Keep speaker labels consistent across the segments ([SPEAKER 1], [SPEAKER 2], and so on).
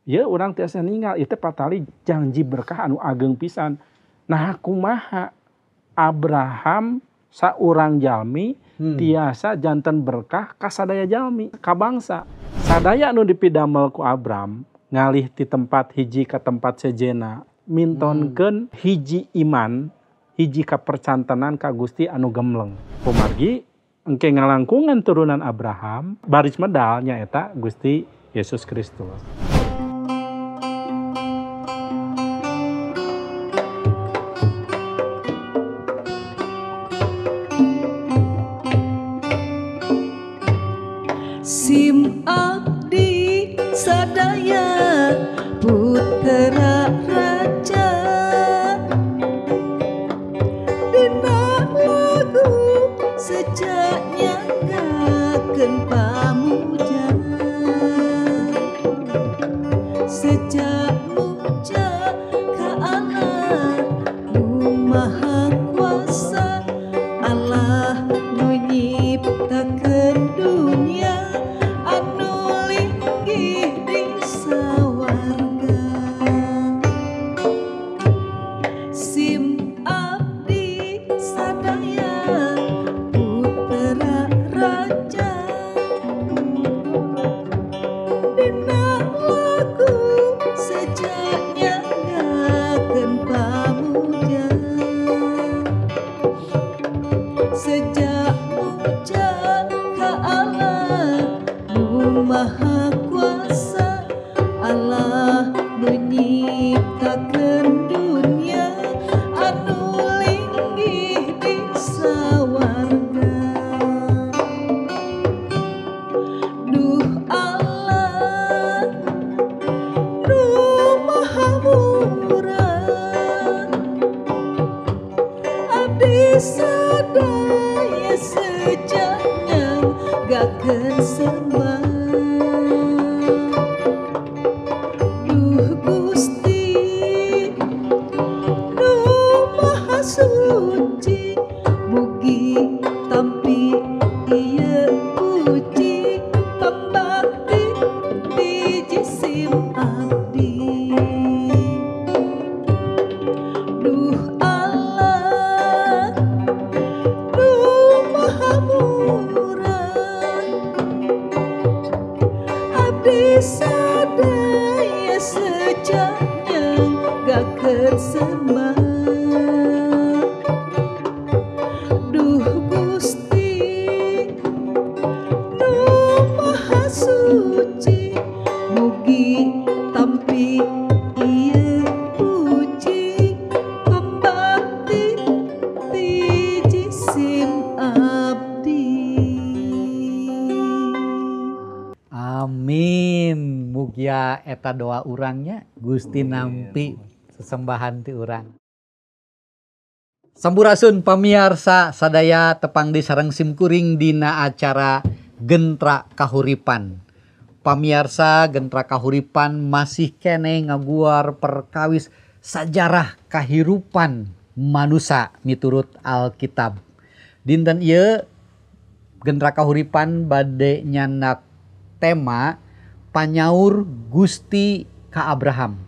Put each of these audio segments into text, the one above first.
[SPEAKER 1] Ieu urang tiasa ninggal ieu teh patali janji berkah anu ageng pisan. Nah kumaha Abraham saurang jalmi tiasa janten berkah ka sadaya jalmi ka bangsa. Sadaya anu dipidamel ku Abram ngalih ti tempat hiji ka tempat sejena mintonkeun hiji iman, hiji kapercantenan ka Gusti anu gemleng. Kumargi engke ngalangkungan turunan Abraham baris medal nyaeta Gusti Yesus Kristus.
[SPEAKER 2] Sim abdi sadaya putera raja dina lagu sejak nyanggakeun pamuja sejak muja ka Allah nu maha kuasa Allah nu nyiptakeun dunia anu linggih di sawarga. Sim abdi sadaya putera raja dina lagu sejak nyanggakeun pamuja sejak muja ka Allah nu maha kuasa Allah nu nyiptakeun dunia anu linggih di sawarga. Duh Allah nu maha murah abdi sadaya sejak nyanggakeun sembah. Duh Gusti nu maha suci mugi tampi ieu puji pambakti biji sim abdi. Duh Allah nu maha murah abdi sadaya sejak nyanggakeun sembah. Duh Gusti nu maha suci mugi tampi ieu puji pambakti biji sim abdi.
[SPEAKER 3] Amin. Mugia eta doa urangnya Gusti nampi sesembahan ti urang. Sampurasun pamiarsa sadaya tepang di sareng simkuring dina acara Gentra Kahuripan. Pamiarsa Gentra Kahuripan masih keneh ngaguar perkawis sajarah kahirupan manusa miturut Alkitab. Dinten ieu Gentra Kahuripan bade nyandak tema panyaur Gusti ka Abraham.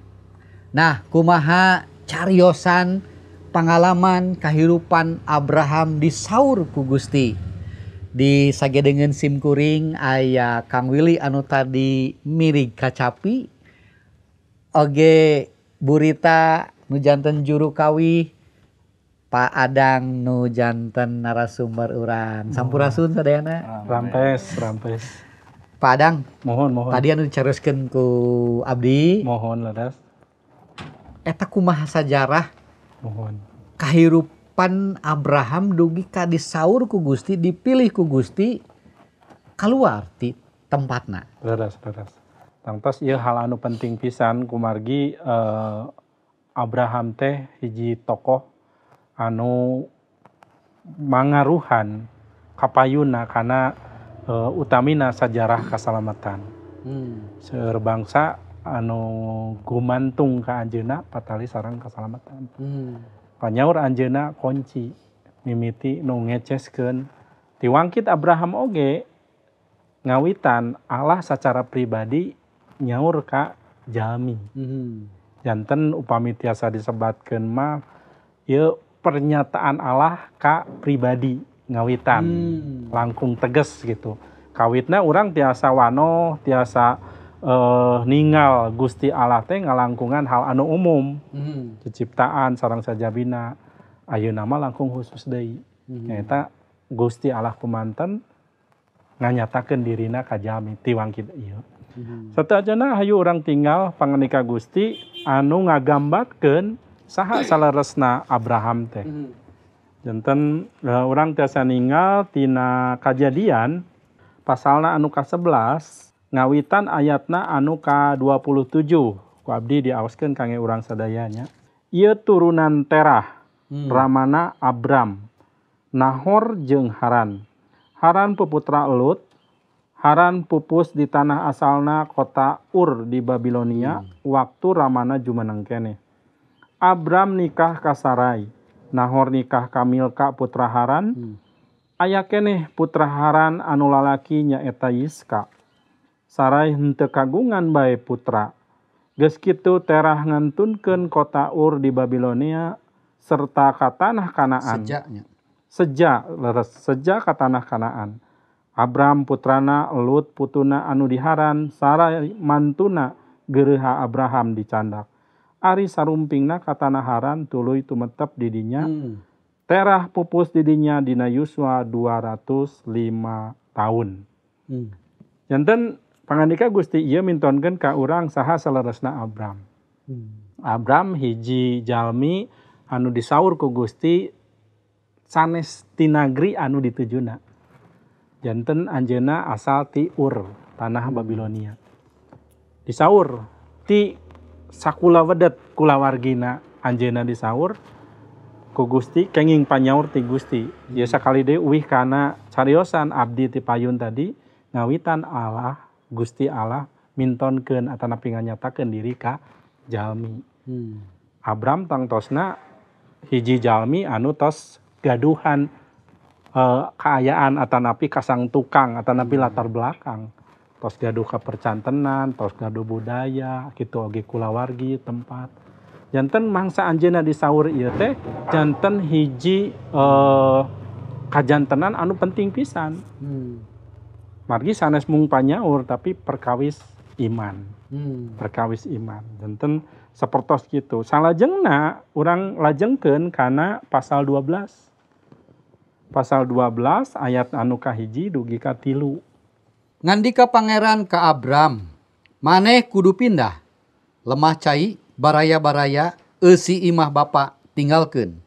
[SPEAKER 3] Nah, kumaha cariosan pengalaman kahirupan Abraham disaur ku Gusti. Di sagedengeun simkuring aya Kang Willy anu tadi mirig kacapi, oge Burita nu janten juru kawih, Pak Adang nu janten narasumber urang. Sampurasun sadayana.
[SPEAKER 1] Rampes, rampes.
[SPEAKER 3] Pak Adang,
[SPEAKER 1] mohon mohon.
[SPEAKER 3] Tadi anu dicaroskeun ku abdi.
[SPEAKER 1] Mohon leres.
[SPEAKER 3] Eta kumaha sajarah
[SPEAKER 1] mohon
[SPEAKER 3] kahirupan Abraham dugi ka disaur ku Gusti, dipilih ku Gusti keluar ti tempatna.
[SPEAKER 1] Leres, leres. Tangtos ieu hal anu penting pisan kumargi Abraham teh hiji tokoh anu mangaruhan kapayuna kana utamina sajarah kasalamatan. Seueur bangsa anu gumantung ka anjeunna patali sareng kasalamatan. Panyaur anjeunna kunci mimiti nu ngeceskeun tiwangkit Abraham oge ngawitan Allah secara pribadi nyaur ka jalmi. Janten upami tiasa disebatkeun mah ieu pernyataan Allah ka pribadi ngawitan. Langkung tegas gitu. Kawitna urang tiasa wanoh, tiasa ningal Gusti Allah teh ngalangkungan hal anu umum. Ciptaan sareng sajabina. Ayeuna mah langkung khusus deui. Nyaeta Gusti Allah kumanten nganyatakeun dirina ka jalmi ti wangkid ieu. Sateuacanna hayu urang tinggal panganika Gusti anu ngagambarkeun saha saleresna Abraham teh. Janten urang tiasa ningal tina kajadian pasalna anu ka-11 ngawitan ayatna anu ka-27 ku abdi diaoskeun kangge urang sadayanya. Ieu turunan Terah, ramana Abram, Nahor jeung Haran. Haran puputra Lut. Haran pupus di tanah asalna kota Ur di Babilonia waktu ramana jumeneng keneh. Abram nikah ka Sarai, Nahor nikah ka Milka putra Haran. Aya keneh putra Haran anu lalaki nyaeta Yiska. Sarai henteu kagungan bae putra. Geus kitu Terah ngantunkeun kota Ur di Babilonia serta ka tanah Kanaan. Seja leres seja ka tanah Kanaan. Abram putrana, Lut putuna anu di Haran, Sarai mantuna geureuha Abraham dicandak. Ari sarumpingna ka tanah Haran tuluy tumetep di dinya. Terah pupus di dinya dina yuswa 205 tahun. Janten pangandika Gusti ieu mintonkeun ka urang saha saleresna Abram. Abram hiji jalmi anu disaur ku Gusti sanes tinagri anu ditujuna. Janten anjeunna asal ti Ur, tanah Babilonia. Disaur ti sakula wedet kulawargina anjeunna disaur ku Gusti kenging panyaur ti Gusti. Ya sakali deui uih kana cariosan abdi ti payun tadi ngawitan Allah Gusti Allah mintonkeun atanapi nganyatakeun diri ka jalmi. Abram tangtosna hiji jalmi anu tos gaduhan kaayaan atanapi kasang tukang atanapi latar belakang, tos gaduh kapercantenan, tos gaduh budaya kitu oge kulawargi tempat. Janten mangsa anjeunna disaur ieu teh janten hiji kajantenan anu penting pisan. Margi sanes mung panyaur tapi perkawis iman. Perkawis iman. Janten sapertos kitu. Salajengna urang lajengkeun kana pasal 12. Pasal 12 ayat anu kahiji dugi ka 3.
[SPEAKER 3] Ngandika pangeran ka Abram, maneh kudu pindah. Lemah cai baraya-baraya eusi imah bapa tinggalkeun.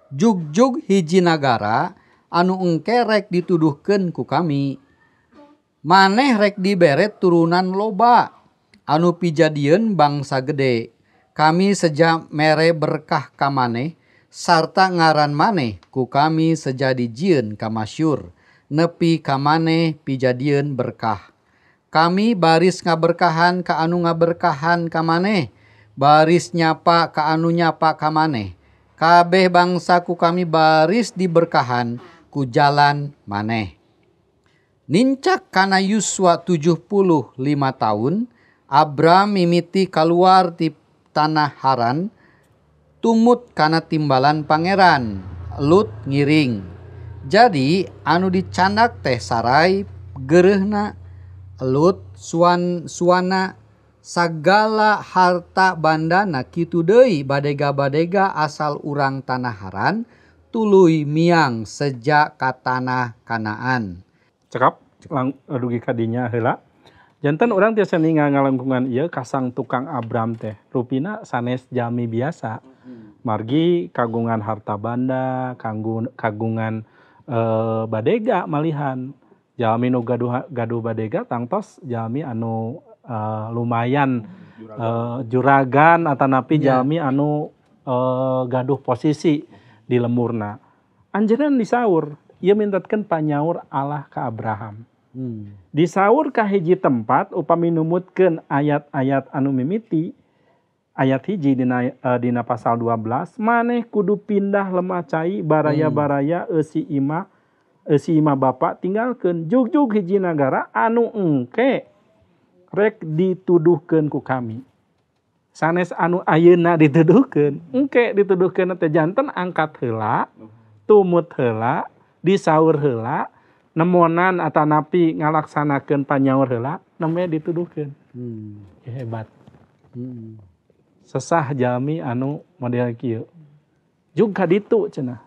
[SPEAKER 3] Jugjug hiji nagara anu engke rek dituduhkeun ku kami. Maneh rek dibere turunan loba anu pijadieun bangsa gede. Kami seja mere berkah ka maneh sarta ngaran maneh ku kami seja dijieun ka masyhur nepi ka maneh pijadieun berkah. Kami baris ngaberkahan ka anu ngaberkahan ka maneh, baris nyapa ka anu nyapa ka maneh. Kabeh bangsa ku kami baris diberkahan ku jalan maneh. Nincak kana yuswa 75 tahun, Abram mimiti kaluar ti tanah Haran, tumut kana timbalan pangeran, Lut ngiring. Jadi anu dicandak teh Sarai gereuhna, Lut suana sagala harta bandana kitu deui badega-badega asal urang tanah Haran tuluy miang sejak ka tanah Kanaan.
[SPEAKER 1] Cekap dugi ka dinya heula. Janten urang tiasa ningal ngalangkungan ieu kasang tukang Abram teh. Rupina sanes jalmi biasa. Margi kagungan harta banda, kagungan badega malihan. Jalmi nu gaduh badega tangtos jalmi anu lumayan juragan atanapi jalmi anu gaduh posisi di lemurna. Anjeunna disaur, ieu mintatkeun panyaur Allah ka Abraham. Disaur ka hiji tempat upami numutkeun ayat-ayat anu mimiti ayat hiji dina pasal 12 maneh kudu pindah lemah cai baraya-baraya eusi imah bapa tinggalkeun jugjug hiji nagara anu engke rek dituduhkeun ku kami. Sanes anu ayeuna dituduhkeun, engke dituduhkeun teh janten angkat heula, tumut heula, disaur heula, nemonan atanapi ngalaksanakeun panyaur heula, nembe dituduhkeun. Ya, hebat. Sesah jalmi anu model kieu. Jug ka ditu cenah.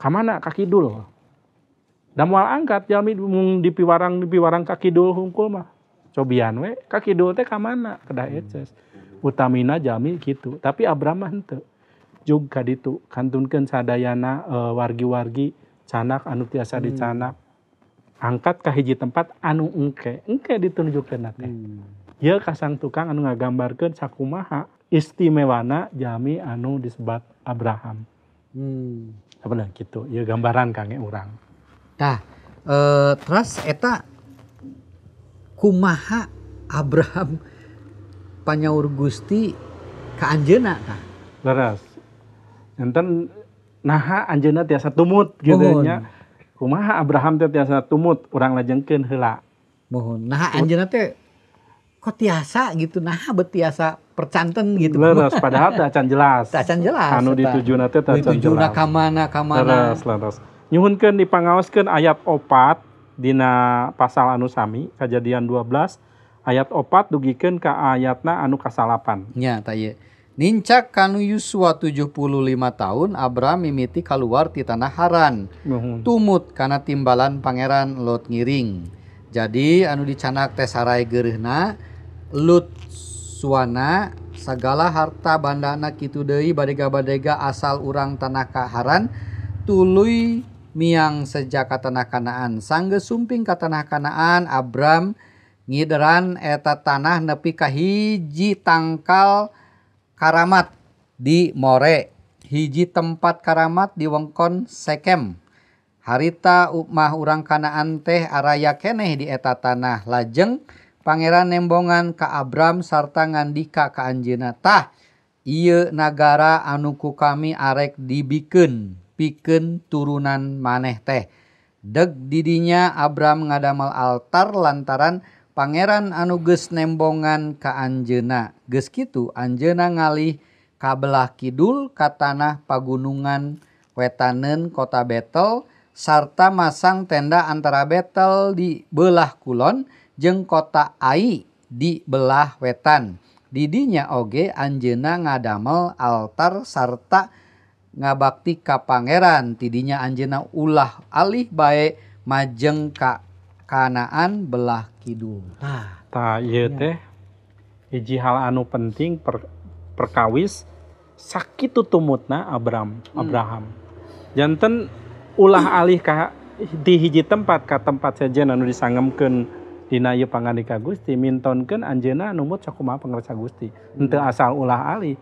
[SPEAKER 1] Ka mana ka kidul? Da moal angkat jalmi mung dipiwarang ka kidul hungkul mah. Cobian we ka kidul teh ka mana? Kedah eces. Utamina jalmi kitu, tapi Abraham mah henteu. Jug ka ditu kantunkeun sadayana wargi-wargi canak anu tiasa dicanak. Angkat ka hiji tempat anu engke, engke ditunjukkeun teh. Ieu kasang tukang anu ngagambarkeun sakumaha istimewana jalmi anu disebat Abraham. Sabenerna kitu, ieu gambaran kangge urang.
[SPEAKER 3] Tah, terus eta kumaha Abraham panyaur Gusti ka anjeunna tah?
[SPEAKER 1] Leres. Enten naha anjeunna tiasa tumut gitu nya. Kumaha Abraham teh tiasa tumut, urang lajengkeun heula.
[SPEAKER 3] Mohon. Naha anjeunna teh kok tiasa gitu, naha bet tiasa percanten gitu.
[SPEAKER 1] Leres, padahal teh acan jelas.
[SPEAKER 3] Teh acan jelas.
[SPEAKER 1] Anu ditujuna teh acan jelas.
[SPEAKER 3] Ditujuna ka mana ka mana.
[SPEAKER 1] Leres, leres. Nyuhunkeun dipangaoskeun ayat 4 dina pasal anu sami, Kajadian 12 ayat 4 dugikeun ka ayatna anu ka-9.
[SPEAKER 3] Nya tah ieu. Nincak kanu Yusua 75 tahun Abraham mimiti kaluar ti tanah Haran. Tumut kana timbalan pangeran Lot ngiring. Jadi anu dicanak teh sarai geureuhna Lut suana sagala harta bandana kitu deui badega-badega asal urang tanah ka Haran tuluy miang sejak ka tanah Kanaan. Sanggeus sumping ka tanah Kanaan Abram ngideran eta tanah nepi ka hiji tangkal karamat di More, hiji tempat karamat di wengkon Sekem. Harita mah urang Kanaan teh araya keneh di eta tanah. Lajeng pangeran nembongan ka Abram sarta ngandika ka anjeunna, tah ieu nagara anu ku kami arek dibikeun pikeun turunan maneh teh. Deg didinya Abram ngadamel altar lantaran pangeran anu geus nembongan ka anjeunna. Geus kitu anjeunna ngalih ka belah kidul ka tanah pagunungan wetaneun kota Betel sarta masang tenda antara Betel di belah kulon jeung kota Ai di belah wetan. Didinya oge anjeunna ngadamel altar sarta ngabakti ka pangeran. Tidinya anjeunna ulah alih bae majeng ka Kanaan belah kidul.
[SPEAKER 1] Tah ieu teh hiji hal anu penting perkawis sakitu tumutna Abraham. Janten ulah alih ka di hiji tempat ka tempat sejen anu disangemkeun dina ieu pangandika Gusti mintonkeun anjeunna numut sakumaha pangarsa Gusti. Henteu asal ulah alih.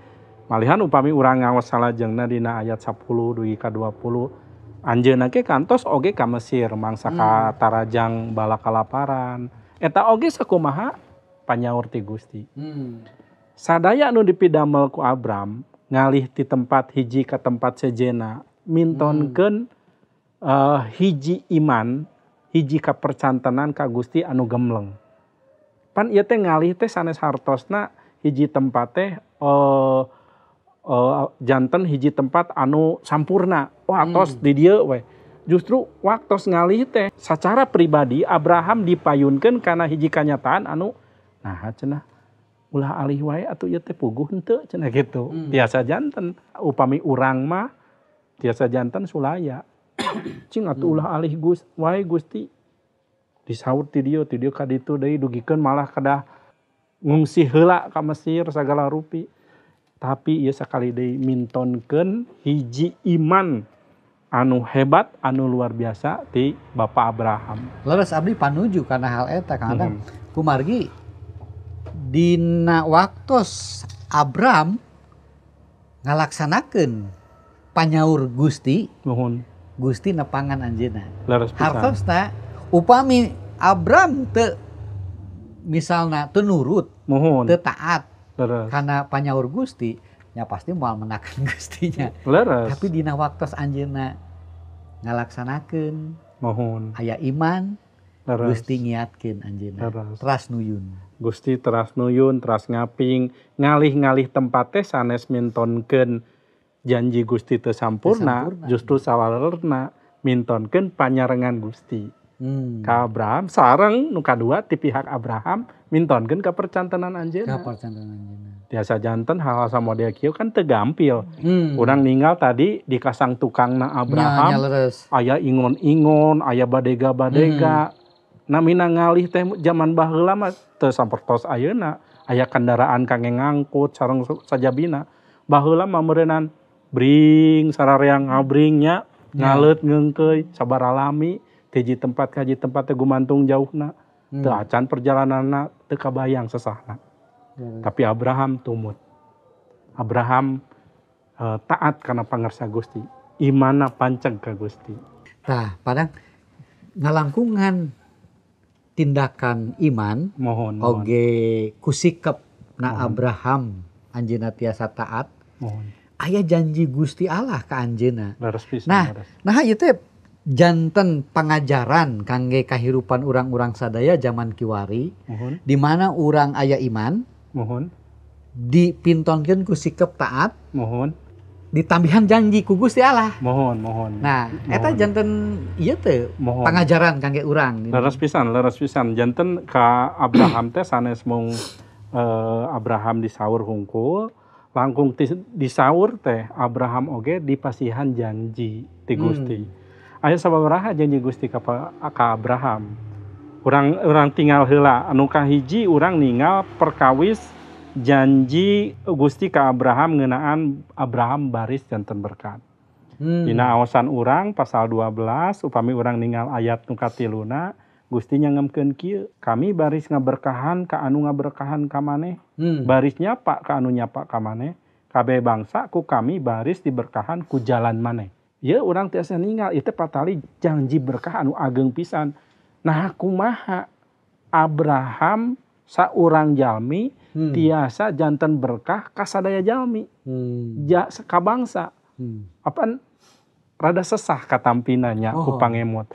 [SPEAKER 1] Malihan upami urang ngaos salajengna dina ayat 10 dugi ka 20 anjeunna ge kantos oge ka Mesir mangsa ka tarajang bala kalaparan. Eta oge sakumaha panyaur ti Gusti. Sadaya anu dipidamel ku Abram ngalih ti tempat hiji ka tempat sejena mintonkeun hiji iman, hiji kapercantenan ka Gusti anu gemleng. Pan ieu teh ngalih teh sanes hartosna hiji tempat teh janten hiji tempat anu sampurna. Wah, tos di dieu we. Justru waktos ngalih teh secara pribadi Abraham dipayunkeun kana hiji kanyataan anu nah cenah ulah alih wae atuh ieu teh puguh henteu cenah kitu. Tiasa janten upami urang mah tiasa janten sulaya. Cing atuh ulah alih Gus wae Gusti. Disaur ti dieu ka ditu deui dugikeun malah kedah ngungsi heula ka Mesir sagala rupi. Tapi ieu sakali deui mintonkeun hiji iman anu hebat, anu luar biasa ti Bapak Abraham.
[SPEAKER 3] Leres abdi panuju kana hal eta Kang Adang. Kumargi dina waktos Abram ngalaksanakeun panyaur Gusti,
[SPEAKER 1] nuhun.
[SPEAKER 3] Gusti nepangan anjeunna.
[SPEAKER 1] Leres pisan.
[SPEAKER 3] Hartosna upami Abram teu misalna teu nurut,
[SPEAKER 1] nuhun,
[SPEAKER 3] teu taat karena panyaur Gusti, ya pasti moal menakan Gustinya.
[SPEAKER 1] Leres.
[SPEAKER 3] Tapi dina waktos anjeunna ngalaksanakeun,
[SPEAKER 1] mohon,
[SPEAKER 3] aya iman,
[SPEAKER 1] Leres.
[SPEAKER 3] Gusti ngiatkeun anjeunna. Teras nuyun.
[SPEAKER 1] Gusti teras nuyun, teras ngaping, ngalih-ngalih tempat teh sanes mintonkeun janji Gusti teu sampurna, justru sawalerna mintonkeun panyarengan Gusti. Ka Abraham sareng nu kadua ti pihak Abraham mintonkeun ka percantenan anjeunna.
[SPEAKER 3] Ka percantenan anjeunna.
[SPEAKER 1] Tiasa janten hal-hal samodel kieu kan teu gampil. Urang ninggal tadi di kasang tukangna Abraham. Aya ingon-ingon, aya badega-badega. Namina ngalih teh zaman baheula mah teu sampertos ayeuna, aya kendaraan kangge ngangkut sareng sajabina. Baheula mah meureunnan bring sarareang ngabringnya, ngaleut ngeungkeuy sabaralami hiji tempat ka hiji tempat teh gumantung jauhna. Teu acan perjalananna teu kabayang sesahna. Tapi Abraham tumut. Abraham taat kana pangarsa Gusti. Imanna panceg ka Gusti.
[SPEAKER 3] Tah, padang ngalangkungan tindakan iman
[SPEAKER 1] mohon,
[SPEAKER 3] oge kusikep na Abraham anjeunna tiasa taat.
[SPEAKER 1] Mohon.
[SPEAKER 3] Aya janji Gusti Allah ka anjeunna.
[SPEAKER 1] Nah,
[SPEAKER 3] nah ieu teh janten pangajaran kangge kahirupan urang-urang sadaya zaman kiwari, di mana urang aya iman,
[SPEAKER 1] mohon,
[SPEAKER 3] dipintonkeun ku sikep taat,
[SPEAKER 1] mohon,
[SPEAKER 3] ditambihan janji ku Gusti Allah.
[SPEAKER 1] Mohon, mohon.
[SPEAKER 3] Nah, eta janten ieu teh pangajaran kangge urang.
[SPEAKER 1] Leres pisan, leres pisan. Janten ka Abraham teh sanes mung Abraham disaur hungkul, langkung disaur teh Abraham oge dipasihan janji ti Gusti. Aya sababaraha janji Gusti ka Abraham. Urang tinggal heula anu kahiji urang ningal perkawis janji Gusti ka Abraham ngeunaan Abraham baris janten berkat. Dina aosan urang pasal 12 upami urang ningal ayat nu katiluna Gusti nyangemkeun kieu, kami baris ngaberkahan ka anu ngaberkahan ka maneh, baris nyapa ka anu nyapa ka maneh, kabeh bangsa ku kami baris diberkahan ku jalan maneh. Ya urang tiasa ninggal itu patali janji berkah anu ageng pisan. Nah kumaha Abraham saurang jalmi tiasa janten berkah kasadaya jalmi. Ja ka bangsa. Apaan rada sesah katampinanya ku pangemot.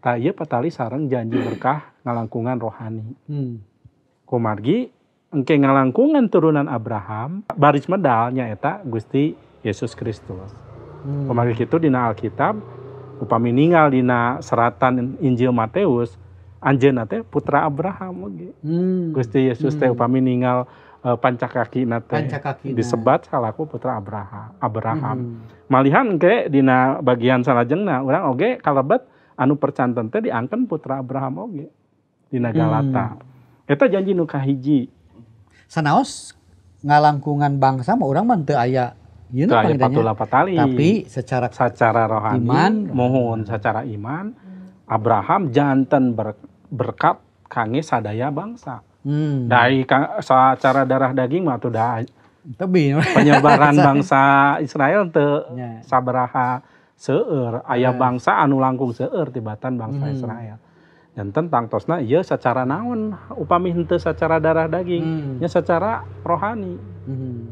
[SPEAKER 1] Tah ieu patali sareng janji berkah ngalangkungan rohani. Kumargi engke ngalangkungan turunan Abraham baris medal nyaeta Gusti Yesus Kristus. Kumargi kitu dina Alkitab upami ninggal dina seratan Injil Matius anjeunna teh putra Abraham oge. Gusti Yesus teh upami ninggal pancakakina teh disebat salaku putra Abraham. Malihan engke dina bagian salajengna urang oge kalebet anu percanten teh diangken putra Abraham oge dina Galata. Eta janji nu kahiji.
[SPEAKER 3] Sanaos ngalangkungan bangsa mah urang mah teu aya ieu patali. Tapi secara
[SPEAKER 1] rohani
[SPEAKER 3] iman,
[SPEAKER 1] mohon secara iman Abraham janten berkat kangge sadaya bangsa. Dari secara darah daging mah atuh da
[SPEAKER 3] tebi
[SPEAKER 1] penyebaran bangsa Israel teu sabaraha seueur aya bangsa anu langkung seueur tibatan bangsa Israel. Janten tangtosna ieu secara naon upami henteu secara darah daging nya secara rohani.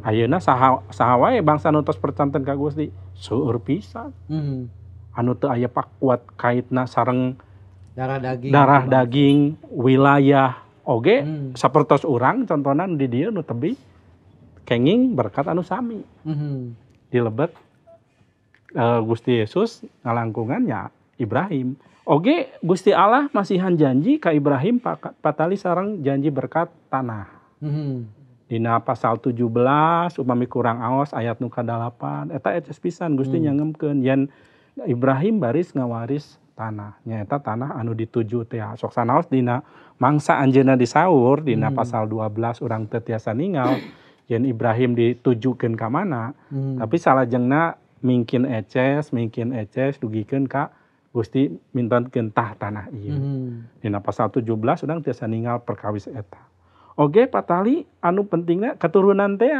[SPEAKER 1] Ayeuna saha wae bangsa nu tos percanten ka Gusti seueur pisan. Anu teu aya pakuat kaitna sareng darah daging wilayah oge sapertos urang contohna di dieu nu tebih kenging berkat anu sami. Dilebet Gusti Yesus ngalangkungannya Ibrahim. Oge Gusti Allah masihan janji ka Ibrahim patali sareng janji berkat tanah. Dina pasal 17 upami kurang aos ayat nu ka-8 eta eces pisan Gusti nyangemkeun yen Ibrahim baris ngawaris tanah nyaeta tanah anu dituju teh sok sanaos dina mangsa anjeunna disaur dina pasal 12 urang teu tiasa ningal yen Ibrahim ditujukeun ka mana tapi salajengna mingkin eces dugikeun ka Gusti mintonkeun tah tanah ieu. Dina pasal 17 urang tiasa ningal perkawis eta. Oge patali anu pentingna keturunan teh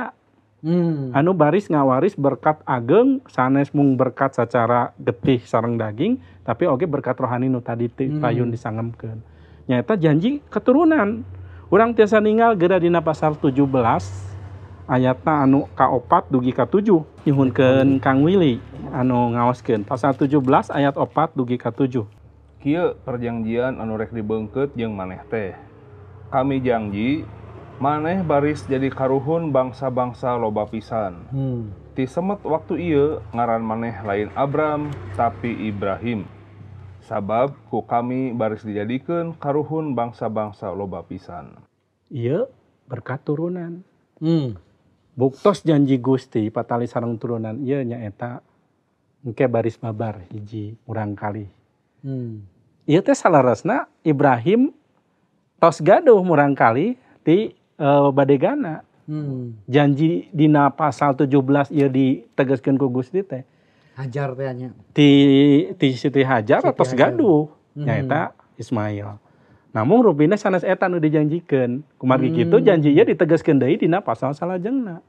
[SPEAKER 1] anu baris ngawaris berkat ageng sanes mung berkat secara getih sareng daging tapi oge berkat rohani nu tadi payun disangemkeun. Nyaeta janji keturunan. Urang tiasa ningal geura dina pasal 17 ayatna anu ka-4 dugi ka-7 nyuhunkeun Kang Willy anu ngaoskeun pasal 17 ayat 4 dugi ka-7.
[SPEAKER 4] Kieu perjanjian anu rek dibeungkeut jeung maneh teh. Kami janji maneh baris jadi karuhun bangsa-bangsa loba pisan. Ti semet waktu ieu ngaran maneh lain Abram tapi Ibrahim. Sabab ku kami baris dijadikeun karuhun bangsa-bangsa loba pisan.
[SPEAKER 1] Ieu berkat turunan. Buktos janji Gusti patali sareng turunan ieu nyaeta engke baris babar hiji urang kali. Ieu teh salaresna Ibrahim tos gaduh murang kali ti badegana. Janji dina pasal 17 ieu ditegaskeun ku Gusti teh.
[SPEAKER 3] Hajar teh nya.
[SPEAKER 1] Ti Siti Hajar tos gaduh nyaeta Ismail. Namun rupina sanes eta nu dijanjikeun. Kumargi kitu janji ieu ditegaskeun deui dina pasal salajengna.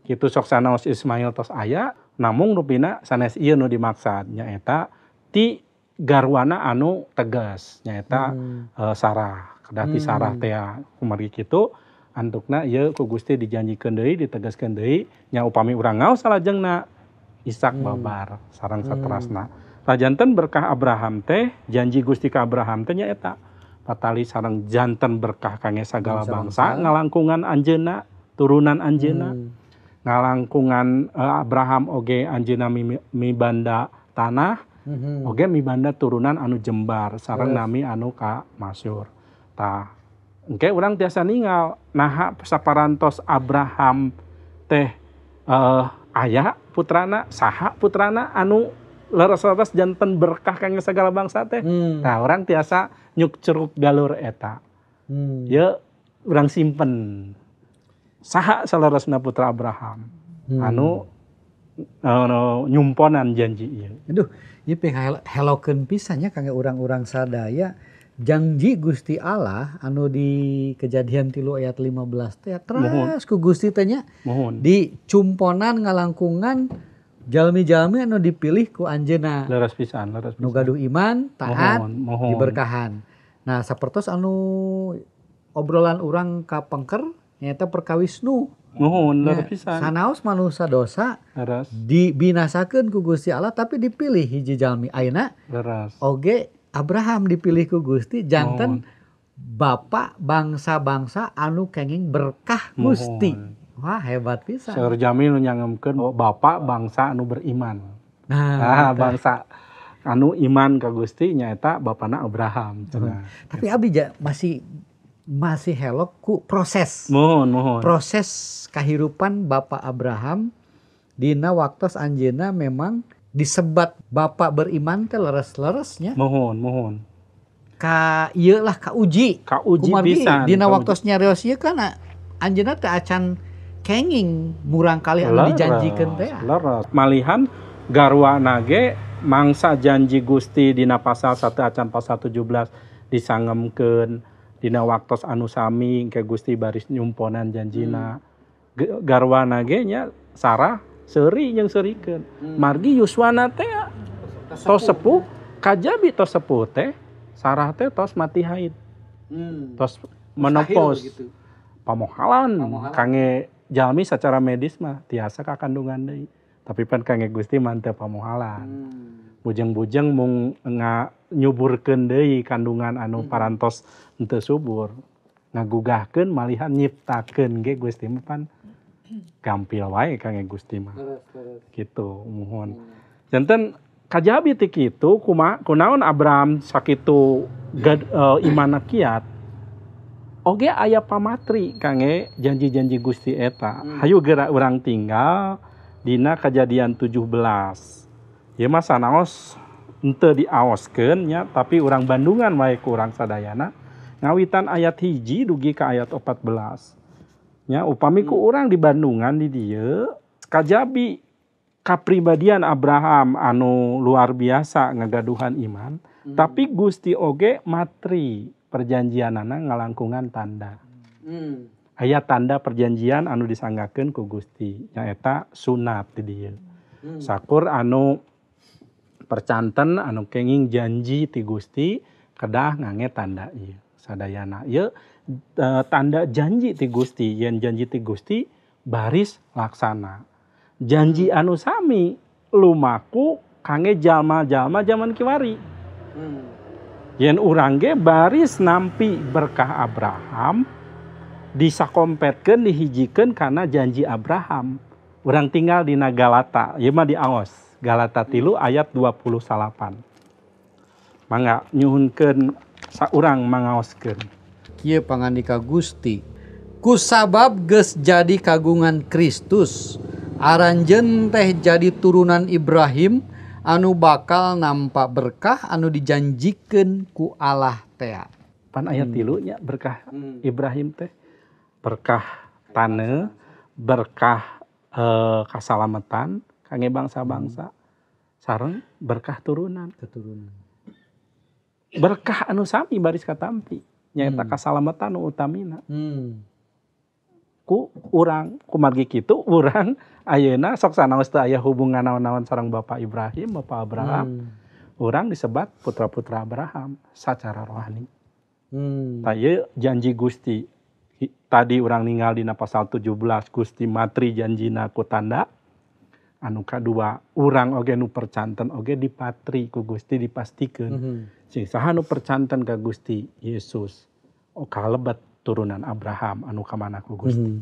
[SPEAKER 1] Kitu sok sanaos Ismail tos aya, namun rupina sanes ieu nu dimaksad nyaeta ti garwana anu tegas nyaeta Sarah. Kedah ti Sarah teh kumargi kitu antukna ieu ku Gusti dijanjikeun deui ditegaskeun deui nya upami urang ngaos salajengna Ishak babar sareng saterasna. Janten berkah Abraham teh janji Gusti ka Abraham teh nyaeta patali sareng janten berkah kangge sagala bangsa ngalangkungan anjeunna turunan anjeunna ngalangkungan Abraham oge anjeunna mibanda tanah oge mibanda turunan anu jembar sareng nami anu ka masyhur. Tah engke urang tiasa ningal naha saparantos Abraham teh aya putrana saha putrana anu leres-leres janten berkah kangge sagala bangsa teh. Nah, orang tiasa nyuk ceruk galur eta. Ye urang simpen. Saha saleresna putra Abraham anu nyumponan janji ieu.
[SPEAKER 3] Aduh, ieu helokeun pisan nya kangge urang-urang sadaya janji Gusti Allah anu di Kejadian 3 ayat 15 teh teras ku Gusti teh nya. Dicumponan ngalangkungan jalmi-jalmi anu dipilih ku anjeunna.
[SPEAKER 1] Leres pisan, leres pisan.
[SPEAKER 3] Nu gaduh iman, taat, diberkahan. Nah, sapertos anu obrolan urang ka pengker nyaeta perkawis Nuh.
[SPEAKER 1] Muhun, leres pisan.
[SPEAKER 3] Sanaos manusia dosa leres. Dibinasakeun ku Gusti Allah tapi dipilih hiji jalmi. Ayeuna leres. Oge Abraham dipilih ku Gusti janten bapak bangsa-bangsa anu kenging berkah Gusti. Wah, hebat pisan.
[SPEAKER 1] Seueur jami nu nyangemkeun bapak bangsa anu beriman. Nah, bangsa anu iman ka Gusti nyaeta bapana Abraham.
[SPEAKER 3] Tapi abdi masih helok ku proses.
[SPEAKER 1] Mohon.
[SPEAKER 3] Proses kahirupan Bapak Abraham dina waktos anjeunna memang disebat bapak beriman teh leres-leresnya.
[SPEAKER 1] Mohon.
[SPEAKER 3] Ka ieu lah kauji.
[SPEAKER 1] Kauji pisan.
[SPEAKER 3] Dina waktos nyarios ieu kan anjeunna teh acan kenging murang kali anu dijanjikeun teh.
[SPEAKER 1] Leres. Malihan garwana ge mangsa janji Gusti dina pasal 1 acan pasal 17 disangemkeun dina waktos anu sami ke Gusti baris nyumponan janjina. Garwana ge nya Sarah seuri jeung seurikeun. Margi yuswana teh tos sepuh, kajabi tos sepuh teh Sarah teh tos mati haid. Tos menopause. Gitu. Pamohalan kangge jalmi secara medis mah tiasa ka kandungan deui. Tapi pan kangge Gusti mah teu pamohalan. Bujeng-bujeng mung nyuburkeun deui kandungan anu parantos henteu subur. Ngagugahkeun malihan nyiptakeun ge Gusti mah pan gampil wae kangge Gusti mah. Gitu muhun. Janten kajabi ti kitu kumaha kunaon Abraham sakitu imana kiat oge aya pamatri kangge janji-janji Gusti eta. Hayu geura urang tinggal dina Kejadian 17. Ieu mah sanaos henteu diaoskeun nya tapi urang Bandungan wae ku urang sadayana ngawitan ayat 1 dugi ka ayat 14. Nya upami ku urang di Bandungan di dieu kajabi kapribadian Abraham anu luar biasa ngagaduhan iman, tapi Gusti oge matri perjanjianana ngalangkungan tanda. Aya tanda perjanjian anu disanggakeun ku Gusti nyaeta sunat di dieu. Sakur anu percanten anu kenging janji ti Gusti kedah ngange tanda ieu. Sadayana ieu tanda janji ti Gusti, yen janji ti Gusti baris laksana. Janji anu sami lumaku kange jalma-jalma zaman kiwari. Yen urang ge baris nampi berkah Abraham disakompetkeun dihijikeun karena janji Abraham. Urang tinggal dina Galata, ieu mah diaos. Galata 3 ayat 28. Mangga nyuhunkeun saurang mangaoskeun.
[SPEAKER 3] Kieu pangandika Gusti, kusabab geus jadi kagungan Kristus, aranjeun teh jadi turunan Ibrahim anu bakal nampak berkah anu dijanjikeun ku Allah tea.
[SPEAKER 1] Pan ayat 3 nya berkah Ibrahim teh berkah taneuh, berkah kasalamatan kangge bangsa-bangsa, sareng berkah turunan.
[SPEAKER 3] Keturunan.
[SPEAKER 1] Berkah anu sami baris katampi nyaeta kasalamatan nu utamina. Ku urang kumargi kitu urang ayeuna sok sanaos teu aya hubungan naon-naon sareng Bapak Ibrahim, Bapak Abraham. Urang disebat putra-putra Abraham sacara rohani. Tah ieu janji Gusti. Tadi urang ninggal dina pasal 17 Gusti matri janjina ku tanda. Anu kadua urang oge nu percanten oge dipatri ku Gusti dipastikeun. Sing saha nu percanten ka Gusti Yesus kalebet turunan Abraham anu kamana ku Gusti.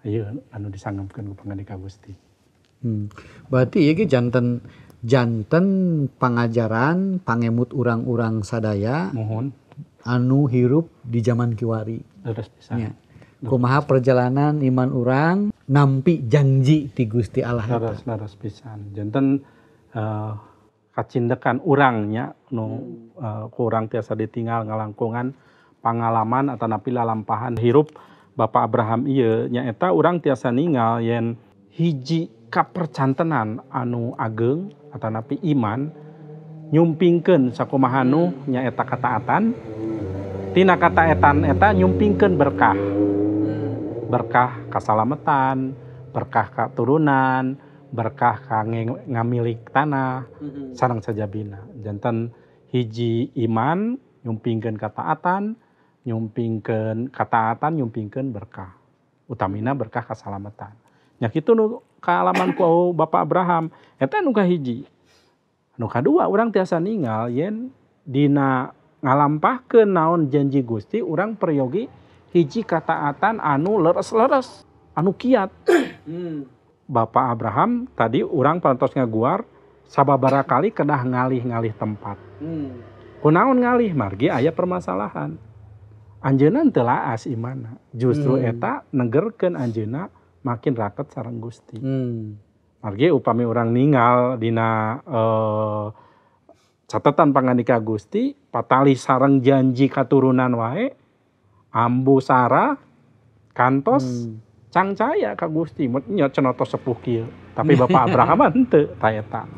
[SPEAKER 1] Ieu anu disanggepkeun ku pangandika Gusti.
[SPEAKER 3] Berarti ieu ge janten pangajaran pangemut urang-urang sadaya.
[SPEAKER 1] Muhun.
[SPEAKER 3] Anu hirup di zaman kiwari.
[SPEAKER 1] Leres pisan.
[SPEAKER 3] Ya. Kumaha perjalanan iman urang nampi janji ti Gusti Allah.
[SPEAKER 1] Leres pisan. Janten kacindekan urangnya nu ku urang tiasa ditinggal ngalangkungan pangalaman atanapi lalampahan hirup Bapak Abraham ieu nyaeta urang tiasa ningal yen hiji kapercantenan anu ageng atanapi iman nyumpingkeun sakumaha nu nyaeta kataatan tina kataatan eta nyumpingkeun berkah. Berkah kasalamatan, berkah katurunan, berkah kangge ngamilik tanah sareng sajabina. Janten hiji iman nyumpingkeun kataatan, nyumpingkeun kataatan nyumpingkeun berkah. Utamina berkah kasalamatan. Nya kitu nu kaalaman ku Bapak Abraham eta nu kahiji. Nu kadua urang tiasa ningal yen dina ngalampahkeun naon janji Gusti urang peryogi hiji kataatan anu leres-leres, anu kiat. Bapak Abraham tadi urang parantos ngaguar sababaraha kali kedah ngalih-ngalih tempat. Kunaon ngalih margi aya permasalahan. Anjeunna teu laas imana. Justru eta negerkeun anjeunna makin raket sareng Gusti. Margi upami urang ningal dina catatan pangandika Gusti patali sareng janji katurunan wae ambu Sarah kantos cangcaya ka Gusti nya cenah tos sepuh kieu. Tapi Bapak Abraham henteu ta eta.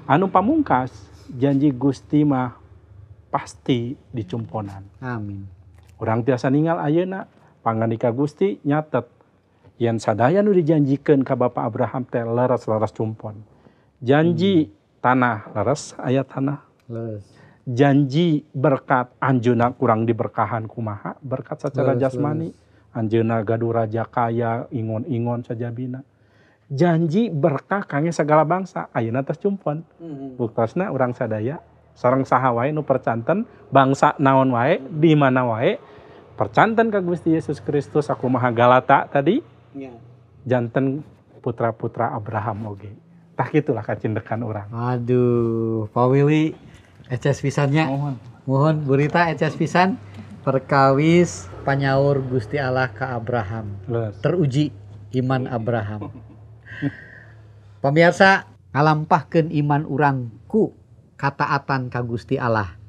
[SPEAKER 1] Anu pamungkas janji Gusti mah pasti dicumponan.
[SPEAKER 3] Amin.
[SPEAKER 1] Urang tiasa ningal ayeuna pangandika Gusti nyatet yen sadaya nu dijanjikeun ka Bapak Abraham teh leres-leres cumpon. Janji tanah leres aya tanah.
[SPEAKER 3] Leres.
[SPEAKER 1] Janji berkat anjeunna kurang diberkahan kumaha berkat secara
[SPEAKER 3] leres,
[SPEAKER 1] jasmani.
[SPEAKER 3] Leres.
[SPEAKER 1] Anjeunna gaduh raja kaya ingon-ingon sajabina. Janji berkah kangge sagala bangsa ayeuna tos cumpon. Buktosna urang sadaya sareng saha wae nu percanten bangsa naon wae di mana wae percanten ka Gusti Yesus Kristus sakumaha Galata tadi. Janten putra-putra Abraham oge. Tah kitulah kacindekan urang.
[SPEAKER 3] Aduh, Pak Willy eces pisannya. Mohon burita eces pisan perkawis panyaur Gusti Allah ka Abraham.
[SPEAKER 1] Leres.
[SPEAKER 3] Teruji iman Abraham. Pemirsa, ngalampahkeun iman urang ku kataatan ka Gusti Allah.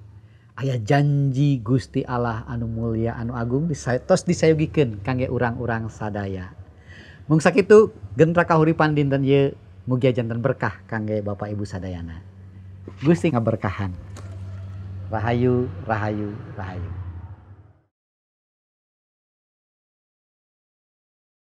[SPEAKER 3] Aya janji Gusti Allah anu mulia anu agung tos disayogikeun kangge urang-urang sadaya. Mung sakitu gentra kahuripan dinten ieu mugia janten berkah kangge Bapak Ibu sadayana. Gusti ngaberkahan. Rahayu, rahayu, rahayu.